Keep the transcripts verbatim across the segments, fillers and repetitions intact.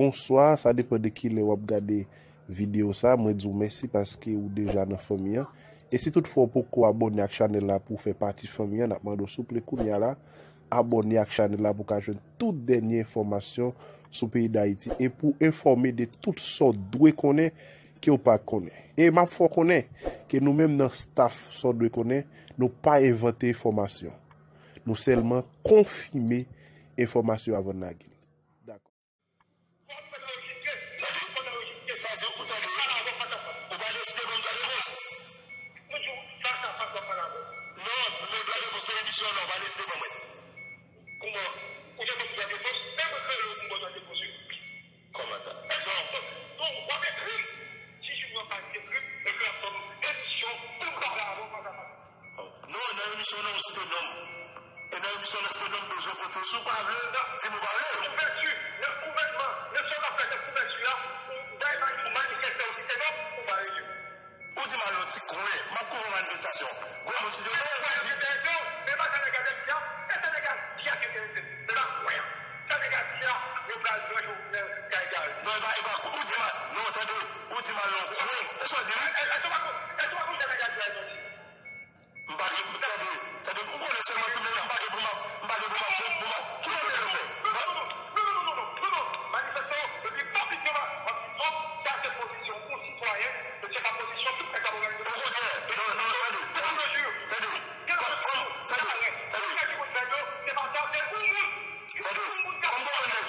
Bonswa, sa depann de kilè w ap gade videyo sa. Mwen di w mèsi paske ou deja nan fanmi an. E si toutfwa w poko abòne ak chanèl la pou w fè pati fanmi an, n ap mande w souple kounye a la, abòne ak chanèl la pou w ka jwenn tout dènye enfòmasyon sou peyi Dayiti e pou w enfòme de tout sa w dwe konnen ke w pa konnen. E m ap fè w konnen ke nou menm nan staff Sa w dwe konnen, nou pa envante enfòmasyon. Nou sèlman konfime enfòmasyon avan n lage l. Dakò. Sa di ou tande, ou pa deside ban m dwa repons. Non, men dwa repons nan emisyon an, non, ou pa deside ban mwen. Kòman? Ou te ban m dwa repons? E mwen kreye ou pou m ban dwa repons, wi. Kòman sa? Non, w ap ekri m. Si Junior pa ekri m, epi w ap ban m emisyon pou m pale avè w fas a fas. Non, nan emisyon nan ou site non m. E nan emisyon nan se non m bezwen kote. Si w pa vle, di m ou pa vle. Kouvèti, nan gouvènman, nan sa w ap fè nan kouvèti a, ou bay mani-, ou manifeste, ou site non m, ou pa rele m. Ou di m al yon ti kwen, m ap kouvri manifestasyon. Gwo moun site non m, ou di. Men pa sa nèg la te di a, e sa nèg la di a ki enterese m. Se pa kwen an. Sa nèg la di a, yo pral pran Jovenel Guy Gary. Non, e pa, e pa, ou di m al, non, tande, ou di m al yon kwen. E sa w di, wi. E, e, e, se pa kon, e se pa konn sa nèg la di a, e sa w di. M pa gen pou tande, tande, ou konnen sèlman si mwen m pa gen pou m ap, m pa gen pou m ap, pou m ap, ki mwen te fè? Non, non, non, non, non, non, non, non, non, non, manifeste w, epi pa pito la, w ap di non, sa se pozisyon yon sitwayen, se pa pozisyon tout nèg k ap òganize. Okontrè, non, non, tande, tande, tande, kòm, kòm, tande, tande, se pa sa, se yon moun. Tande, kòm granmèt,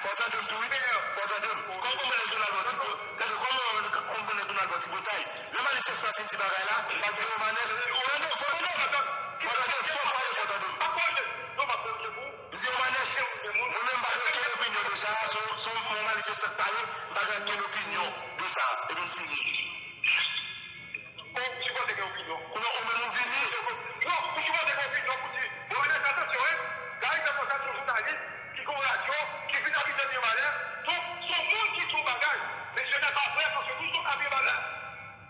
fò w tande m tou, wi. Fò w tande m. Kòm granmèt Donald Trump di, tande, kòm granmèt Donald Trump di, Bretay, lè manifestan fin di bagay la, l ap di Romanes, tande, fò w tande m. Fò w tande m, fò w pale, fò w tande m. M di Romanes, mwen menm m pa gen okenn opinyon de sa, se yon, se yon manifestan k pale, m pa gen okenn opinyon de sa. Epi m fini. Ou sipoze gen opinyon. Kounye a, ou menm ou vini. Non, ou sipoze gen opinyon pou di, bon, men atansyon, hein. Gary Jean Paul, se yon jounalis ki gen yon radyo, ki vin abite Mibalè. Donk, se yon moun ki di yon bagay. Mesye, nèg pa prè, paske nou sot a Mibalè.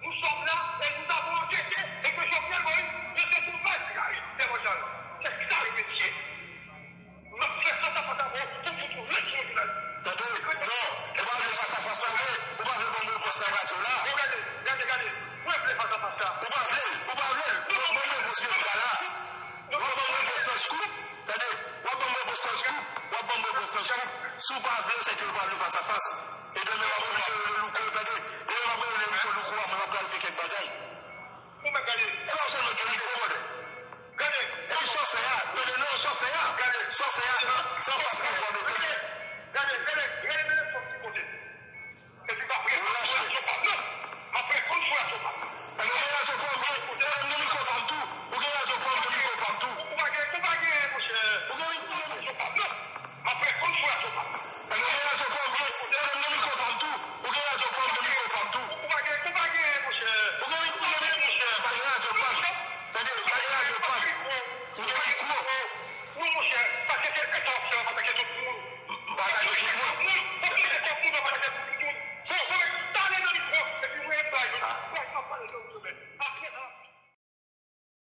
Nous sommes là et nous avons enquêté et que Jovenel Moïse ne se trouve pas à Gary Jean Paul. C'est ça le métier. M ap fè fas a fas avè w pou m fout ou ret sou jounalis. Tande, non, ou pa vle fas a fas la vre, ou pa vle ban m repons nan radyo la. Bon, gade, gade, gade, mwen vle fas a fas la. Ou pa vle l, ou pa vle l. Mwen, mwen, mwen, mwen, mwen, la. W ap ban m repons nan scoop. Tande, w ap ban m repons nan scoop. W ap ban m repons nan scoop. Si w pa vle l, se ke w pa vle fas a fas. E demen w ap rele Louko, tande. Demen w ap rele Louko, Louko a, mwen ap pral fè kèk bagay. Ou mèt gade. E pa w sèlman gen mikwo, brother. Gade. Epi sa w fè a, brother, non, sa w fè a. Gade. Sa w fè a, san, san fòs pou w fòme tèt. Gade, gade, gade, gade, sòti kote. Epi m ap reponn sou radyo pa m, non. M ap reponn sou radyo pa m. Mwen gen radyo pa m, wi. Mwen gen mikwo pa m tou. Ou gen radyo pa m, gen mikwo pa m tou. Ou pa gen, ou pa gen, monchè. Ou gen mikwo pa m, non. M ap reponn sou radyo pa m. Mwen gen radyo pa m, wi. Mwen gen mikwo pa m tou. Ou gen radyo pa m, gen mikwo pa m tou. Ou pa gen, ou pa gen, monchè. Ou gen mikwo, ou gen mikwo, monchè. M pa gen radyo pa m. Tande, m pa gen radyo pa m. M gen mikwo. Non, monchè, paske se sa w ap fè, w ap atake tout moun. M pa atake tout moun.